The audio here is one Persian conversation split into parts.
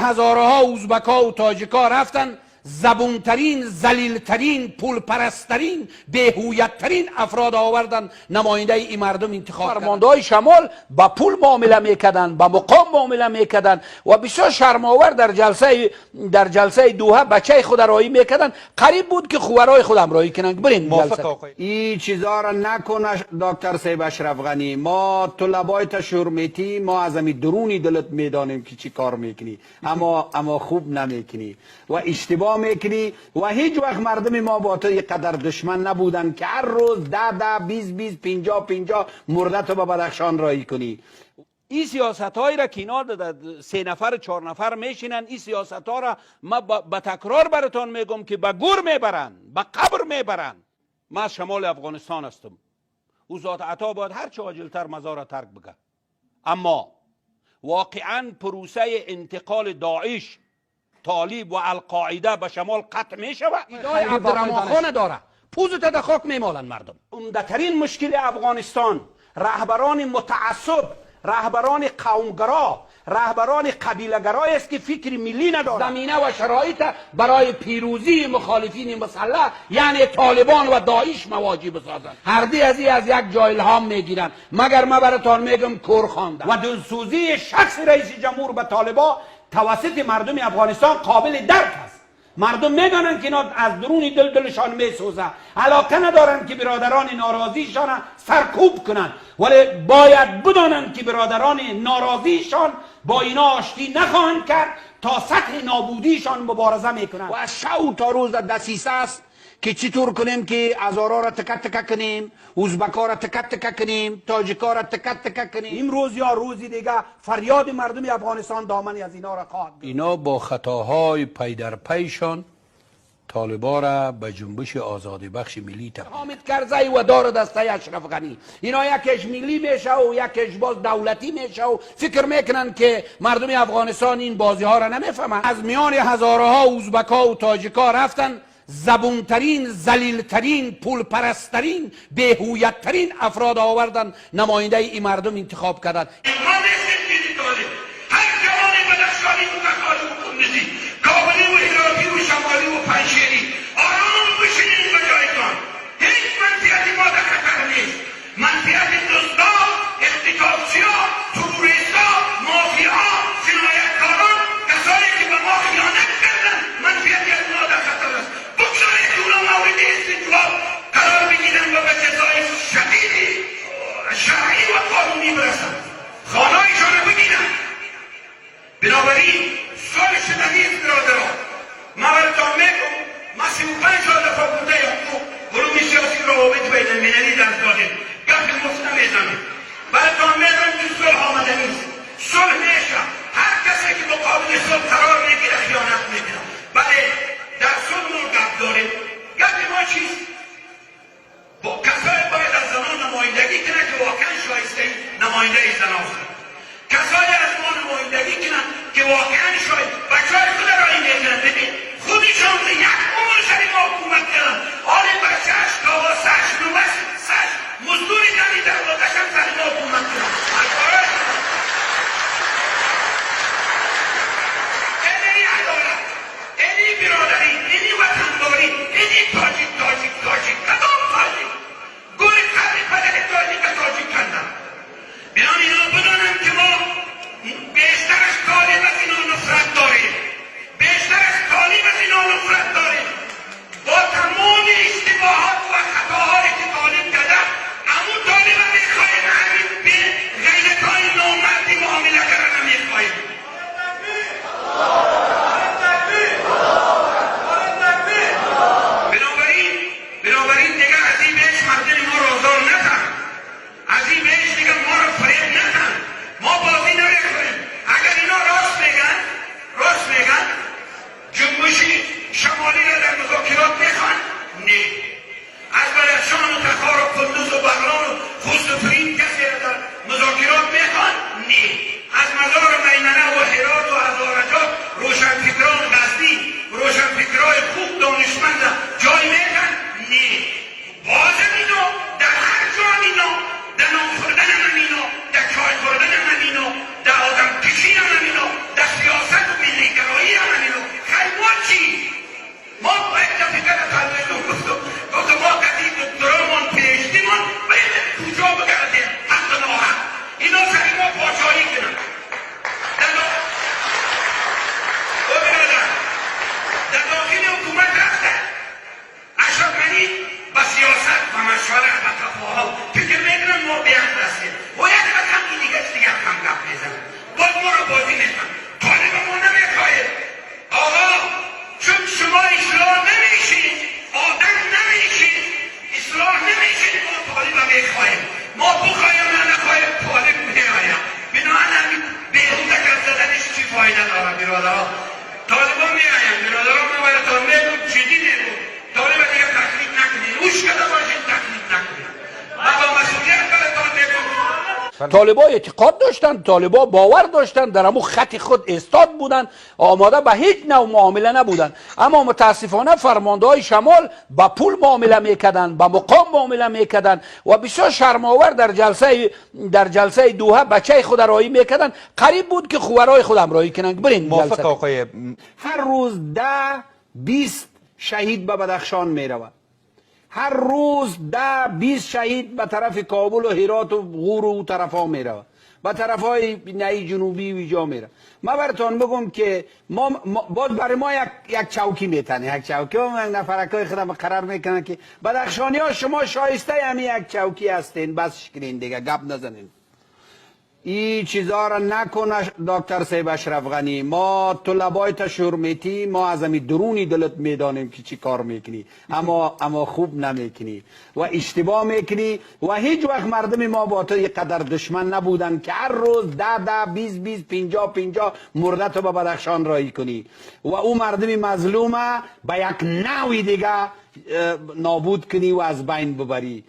هزاره ها ازبکا و تاجیکا رفتن، زبونترین، ذلیلترین، پولپرستترین، بی‌هویت‌ترین افراد آوردن، نماینده این مردم انتخاب کردن. فرماندهای شمال با پول معامله میکردن، با مقام معامله میکردن و بسیار شرم‌آور در جلسه دوحه بچه خود راهی میکردن. قریب بود که خوارای خود همراهی کنن. برین جلسه. این چیزا را نکن دکتر صاحب اشرف غنی. ما تو لبای شور میتی، ما از امی درونی دلت میدانیم که چی کار میکنی، اما خوب نمیکنی و اشتباه میکنی و هیچ وقت مردم ما با تو قدر دشمن نبودن که هر روز 10 10، 20 20، 50 50 مرده تو به بدخشان راهی کنی. این سیاست هایی را که اینا سه نفر، چهار نفر میشینن، این سیاست ها را ما به تکرار براتان میگم که به گور میبرن، به قبر میبرن. ما از شمال افغانستان هستم. او ذات عطا باید هر چه عاجلتر مزار را ترک بگه. اما واقعا پروسه انتقال داعش، طالب و القاعده به شمال قطع می شود. ایدای عبدالرحمن خان داره، پوزت در خاک میمالن مردم. عمده‌ترین مشکل افغانستان رهبران متعصب، رهبران قومگرا، رهبران قبیله‌گرای است که فکر ملی ندارند. زمینه و شرایط برای پیروزی مخالفین مسلح، یعنی طالبان و داعش، مواجه بسازند. هر دی از از یک جای الهام میگیرن. مگر ما براتان میگم کور خواندن و دلسوزی شخص رئیس جمهور به طالبا توسط مردم افغانستان قابل درک است. مردم میدانند که اینا از درون دل دلشان میسوزه، علاقه ندارند که برادران ناراضیشان سرکوب کنند، ولی باید بدانند که برادران ناراضیشان با اینا آشتی نخواهند کرد، تا سطح نابودیشان مبارزه میکنند. و از شو تا روز در دسیسه است که چطور کنیم که هزارا را تکه تکه کنیم، ازبکا را تکه تکه کنیم، تاجیکا را تکه تکه کنیم. امروز یا روزی دیگه فریاد مردم افغانستان دامنی از اینا را خواهد. اینا با خطاهای پی در پیشان طالبا را به جنبش آزادی بخش ملی تبدیل. حامد کرزی و دار دسته اشرف غنی، اینا یکش ملی میشه و یکش باز دولتی میشه و فکر میکنن که مردم افغانستان این بازی ها را نمیفهمند. از میان هزاره ها ازبکا و تاجیکا رفتن، زبونترین، ذلیلترین، پولپرستترین، بی‌هویت‌ترین افراد آوردن، نماینده این مردم انتخاب کردن. هر جوان بدخشانی و تخاری و کندزی، کابلی و هراتی و شمالی و پنجشیری، آرام بشینید به جایتان. هیچ منفعت ما در خطر نیست. منفعت دزدا، اختطافچیا، تروریستا، مافیا، جنایتکاران، کسایی که به ما خیانت کردن، منفعت از ما در خطر است. بگذارید اونا مورد استجواب قرار بگیرن و به جزای شدید شرعی و قانونی برسند، خانهایشان را بگیرن. بنابراین سال شدنی است برادران. ما براتان میگم طالبا اعتقاد داشتن، طالبا باور داشتن، در امو خط خود استاد بودن، آماده به هیچ نوع معامله نبودن. اما متاسفانه فرماندهای شمال با پول معامله میکردن، با مقام معامله میکردن و بسیار شرم‌آور در جلسه دوحه بچه خود رایی میکردن. قریب بود که خوارای خود همراهی کنن. برین موافق آقای. هر روز 10-20 شهید به بدخشان میرود، هر روز 10-20 شهید به طرف کابل و هرات و غور و طرف ها میره، به طرف های نهی جنوبی و ایجا میره. ما براتون بگم که ما باز برای ما یک چوکی میتنه، یک چوکی و یک نفرکای خودم قرار میکنن که بدخشانی ها شما شایسته همی یک چوکی هستین، بس شکنین دیگه، گپ نزنین. این چیزا را نکنه دکتر صاحب اشرف غنی. ما طلبای تشور میتی، ما از امی درونی دلت میدانیم که چی کار میکنی، اما خوب نمیکنی و اشتباه میکنی و هیچ وقت مردم ما با تو یه قدر دشمن نبودن که هر روز 10-10 20-20 50-50 مرده تو به بدخشان رایی کنی و او مردم مظلومه به یک نوی دیگه نابود کنی و از بین ببری.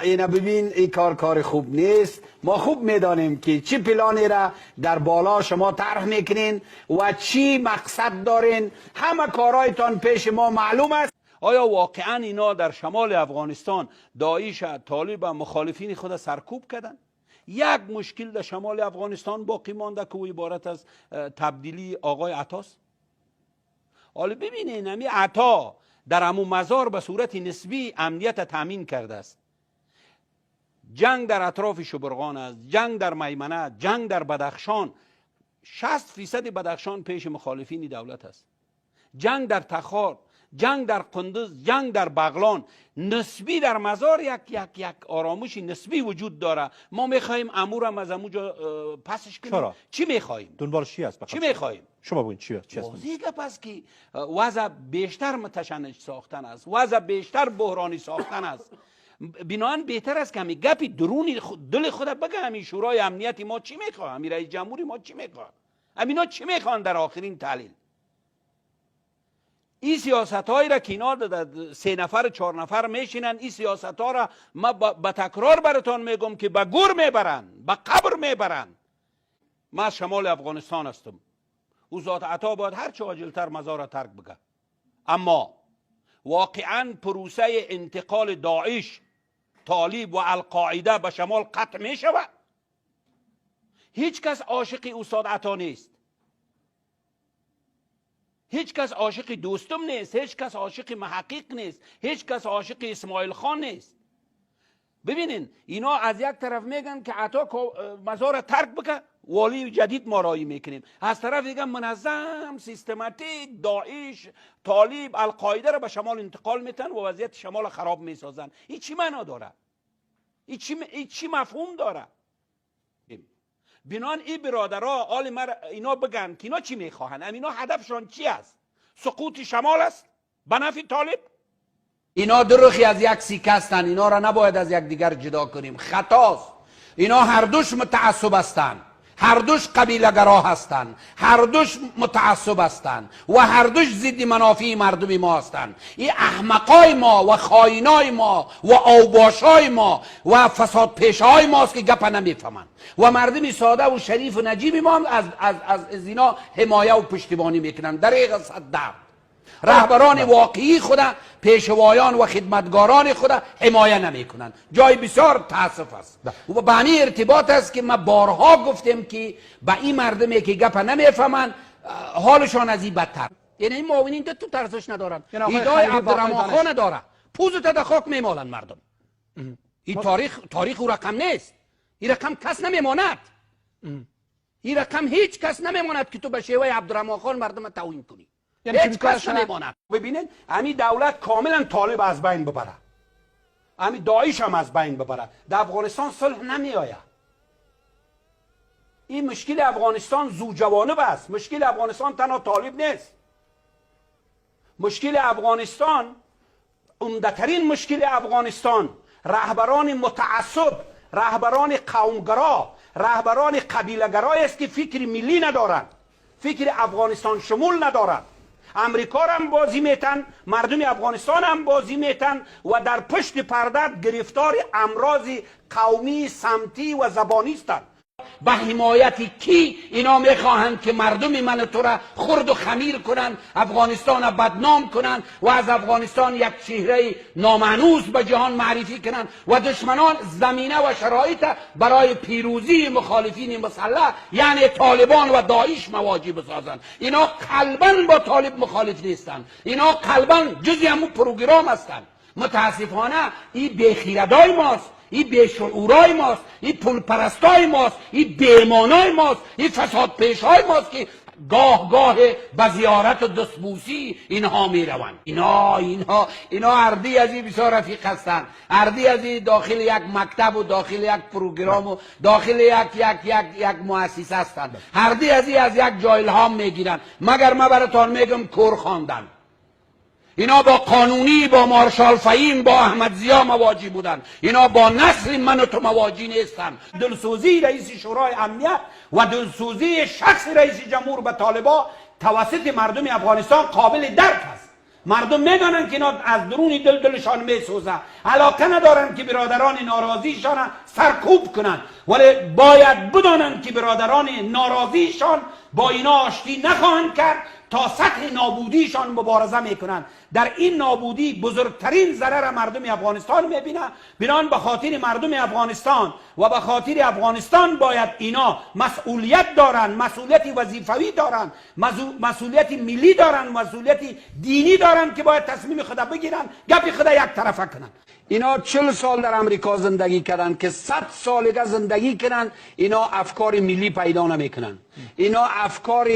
اینا ببین، این کار خوب نیست. ما خوب میدانیم که چی پلانی را در بالا شما طرح میکنین و چی مقصد دارین. همه کارهایتان پیش ما معلوم است. آیا واقعا اینا در شمال افغانستان داعش، طالب و مخالفین خود سرکوب کردن؟ یک مشکل در شمال افغانستان باقی مانده که او عبارت از تبدیلی آقای عطاست. حالا ببینین همی عطا در امو مزار به صورت نسبی امنیت تامین کرده است. جنگ در اطراف شبرغان است، جنگ در میمنه، جنگ در بدخشان. 60% بدخشان پیش مخالفین دولت است. جنگ در تخار، جنگ در قندز، جنگ در بغلان. نسبی در مزار یک یک یک آرامش نسبی وجود داره. ما میخواهیم امور هم از اموجا پسش کنیم. چرا؟ چی میخواهیم؟ دنبال چی است؟ چی میخواهیم؟ شما بگین چی است؟ واضح گپ است که وضع بیشتر متشنج ساختن است، وضع بیشتر بحرانی ساختن است. بنابراین بهتر است که همین گپی درونی دل خود بگه. همین شورای امنیتی ما چی میخواه؟ همین رئیس جمهوری ما چی میخواه؟ همینا چی میخوان در آخرین تحلیل؟ این سیاست هایی را که اینا 3 نفر 4 نفر میشینن، این سیاست ها را ما به تکرار براتان میگم که به گور میبرن، به قبر میبرن. ما از شمال افغانستان هستم. او ذات عطا باید هر چه عاجلتر مزار را ترک بگه. اما واقعا پروسه انتقال داعش، طالب و القاعده به شمال قطع می شود. هیچ کس عاشق استاد عطا نیست، هیچ کس عاشق دوستم نیست، هیچ کس عاشق محقق نیست، هیچ کس عاشق اسماعیل خان نیست. ببینین اینا از یک طرف میگن که عطا مزار ترک بکه، والی جدید ما رایی میکنیم. از طرف دیگه منظم سیستماتیک داعش، طالب، القاعده را به شمال انتقال میتن و وضعیت شمال خراب میسازن. این چی معنا داره؟ این چی مفهوم داره؟ بنان این برادرها آل اینا بگن که اینا چی میخواهن، اینا هدفشان چی است؟ سقوط شمال است به نفع طالب؟ اینا دو رخی از یک سیکه هستند، اینا را نباید از یکدیگر جدا کنیم، خطاست. اینا هر دوش متعصب هستند، هر دوش قبیله گرا هستند، هر دوش متعصب هستند و هر دوش ضد منافع مردم ما هستند. این احمقای ما و خائنای ما و اوباشای ما و فساد پیشهای ماست که گپ نمیفهمند و مردم ساده و شریف و نجیب ما هم از اینا حمایه و پشتیبانی میکنند. دریغ صد درد. رهبران واقعی خود، پیشوایان و خدمتگاران خود حمایه نمی کنند. جای بسیار تاسف است و به همین ارتباط است که ما بارها گفتیم که به این مردمی که گپ نمیفهمند حالشان از این بدتر. یعنی این معاونین تو ترسش ندارن، ایدای عبدالرحمن خان داره، پوزت در خاک میمالند مردم. این تاریخ او رقم نیست، این رقم کس نمیماند، این رقم هیچ کس نمیماند که تو به شیوه عبدالرحمن خان مردم توهین کنی. یعنی هیچ کس نمیماند. ببینید همین دولت کاملا طالب از بین ببره، همین داعش هم از بین ببره، در افغانستان صلح نمی آید. این مشکل افغانستان زوجوانب است. مشکل افغانستان تنها طالب نیست. مشکل افغانستان، عمده‌ترین مشکل افغانستان، رهبران متعصب، رهبران قومگرا، رهبران قبیله‌گرا است که فکر ملی ندارند، فکر افغانستان شمول ندارند. امریکا را هم بازی میتن، مردم افغانستان هم بازی میتن و در پشت پرده گرفتار امراض قومی، سمتی و زبانی هستند. به حمایت کی اینا میخواهند که مردم من تو را خرد و خمیر کنند، افغانستان را بدنام کنند و از افغانستان یک چهره نامأنوس به جهان معرفی کنند و دشمنان زمینه و شرایط برای پیروزی مخالفین مسلح یعنی طالبان و داعش مواجه بسازند. اینا قلبا با طالب مخالف نیستند، اینا قلبا جزی همون پروگرام هستند. متاسفانه این بیخیردای ماست، این بیشعورای ماست، این پولپرستای ماست، این بی‌ایمانای ماست، این فساد پیشهای ماست که گاه گاه به زیارت و دستبوسی اینها میروند. اینا اردی از این بسیار رفیق هستند، اردی از این داخل یک مکتب و داخل یک پروگرام و داخل یک یک یک یک مؤسسه هستند. اردی از این از یک جای الهام میگیرند. مگر من براتان میگم کور خواندن. اینا با قانونی، با مارشال فهیم، با احمد ضیا مواجه بودن. اینا با نسل من و تو مواجه نیستن. دلسوزی رئیس شورای امنیت و دلسوزی شخص رئیس جمهور به طالبا توسط مردم افغانستان قابل درک است. مردم میدانند که اینا از درون دل دلشان میسوزه، علاقه ندارند که برادران ناراضیشان سرکوب کنند، ولی باید بدانند که برادران ناراضیشان با اینا آشتی نخواهند کرد تا سطح نابودیشان مبارزه میکنند. در این نابودی بزرگترین ضرر مردم افغانستان میبینه. بنان به خاطر مردم افغانستان و به خاطر افغانستان باید اینا مسئولیت دارند، مسئولیت وظیفوی دارند، مسئولیت ملی دارند، مسئولیت دینی دارند که باید تصمیم خود بگیرند، گپ خود یک طرفه کنند. اینا 40 سال در امریکا زندگی کردن که 100 سالگه زندگی کنند، اینا افکار ملی پیدا نمیکنند. اینا افکار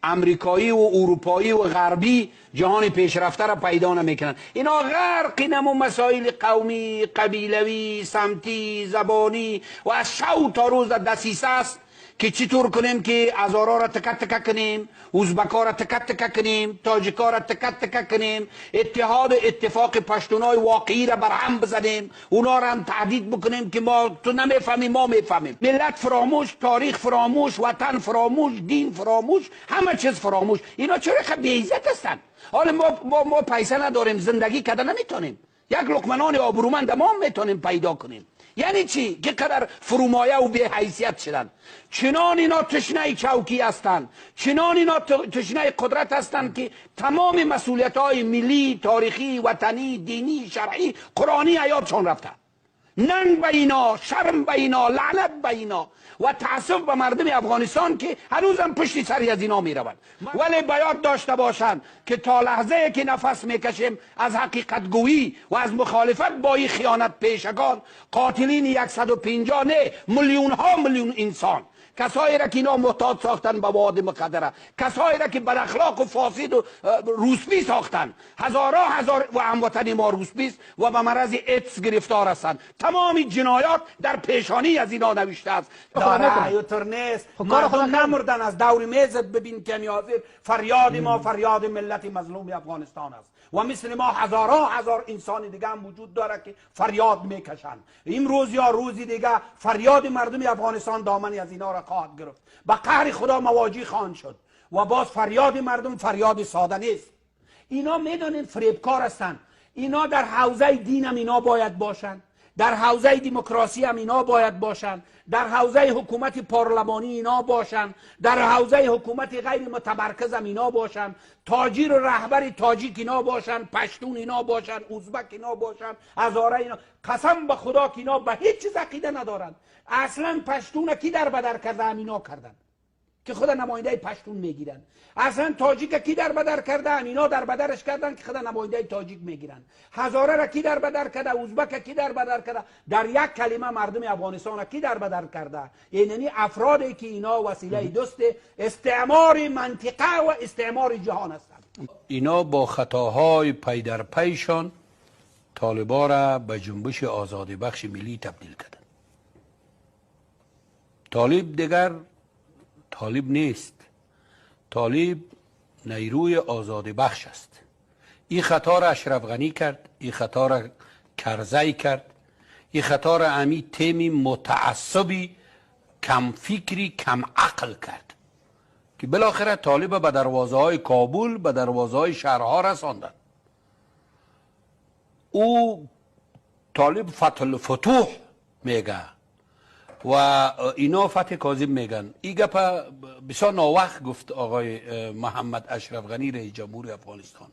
امریکایی و اروپایی و غربی جهان پیشرفته را پیدا نمیکنند. اینا غرق نمو مسائل قومی، قبیلوی، سمتی، زبانی و از شو تا روز دسیسه است که چطور کنیم که هزارا را تکه تکه کنیم، ازبکا را تکه تکه کنیم، تاجیکا را تکه تکه کنیم، اتحاد و اتفاق پشتونای واقعی را برهم بزنیم، اونا را هم تهدید بکنیم که ما تو نمیفهمیم ما میفهمیم. ملت فراموش، تاریخ فراموش، وطن فراموش، دین فراموش، همه چیز فراموش. اینا چرا خیلی بی‌عزت هستند؟ حالا ما پیسه نداریم، زندگی کرده نمیتونیم، یک لقمه نان آبرومند ما میتونیم پیدا کنیم. یعنی چی؟ که قدر فرومایه و بی حیثیت شدن. چنان اینا تشنه چوکی هستند، چنان اینا تشنه قدرت هستند که تمام مسئولیت های ملی، تاریخی، وطنی، دینی، شرعی، قرآنی حیاتشان رفته. ننگ به اینا، شرم به اینا، لعنت به اینا و تأسف به مردم افغانستان که هنوزم پشت سری از اینا میروند. ولی باید داشته باشند که تا لحظه که نفس میکشیم از حقیقت گویی و از مخالفت با این خیانت پیشگان، قاتلین 150 نه میلیون ها میلیون انسان، کسایی را که اینا محتاج ساختن به مواد مخدره، کسایی را که بد اخلاق و فاسد و روسپی ساختن، هزارها هزار و هموطن ما روسپی است و به مرض ایدز گرفتار هستند. تمام جنایات در پیشانی از اینا نوشته است. داره اینطور نیست. مردم نمردن از دور میزت ببین که حاضر فریاد ما فریاد ملت مظلوم افغانستان است و مثل ما هزارها هزار انسان دیگه هم وجود داره که فریاد میکشند. امروز یا روزی دیگه فریاد مردم افغانستان دامنی از اینا را خواهد گرفت. به قهر خدا مواجه خواهند شد و باز فریاد مردم فریاد ساده نیست. اینا میدونین فریبکار هستند. اینا در حوزه دین هم اینا باید باشند، در حوزه دموکراسی هم اینا باید باشند، در حوزه حکومت پارلمانی اینا باشند، در حوزه حکومت غیر متمرکز هم اینا باشند، تاجر و رهبر تاجیک اینا باشند، پشتون اینا باشند، ازبک اینا باشند، هزاره اینا. قسم به خدا که اینا به هیچ چیز عقیده ندارند. اصلا پشتون کی در بدر کرده؟ هم اینا کردن که خود نماینده پشتون میگیرن. اصلا تاجیک کی در بدر کرده؟ اینا در بدرش کردن که خود نماینده تاجیک میگیرن. هزاره را کی در بدر کرده؟ ازبک کی در بدر کرده؟ در یک کلمه مردم افغانستان را کی در بدر کرده؟ یعنی افرادی که اینا وسیله دوست استعمار منطقه و استعمار جهان هستند. اینا با خطاهای پی در پیشان طالبا را به جنبش آزادی بخش ملی تبدیل کردن. طالب دیگر طالب نیست، طالب نیروی آزادی بخش است. این خطا را اشرف غنی کرد، این خطا را کرزی کرد، این خطا را امی تیمی متعصبی کم فکری کم عقل کرد. که بالاخره طالب به دروازه های کابل، به دروازه های شهرها رساندن. او طالب فتح الفتوح میگه و اینا فتح کاذب میگن. این گپ بسیار ناوقت گفت آقای محمد اشرف غنی، رئیس جمهور افغانستان.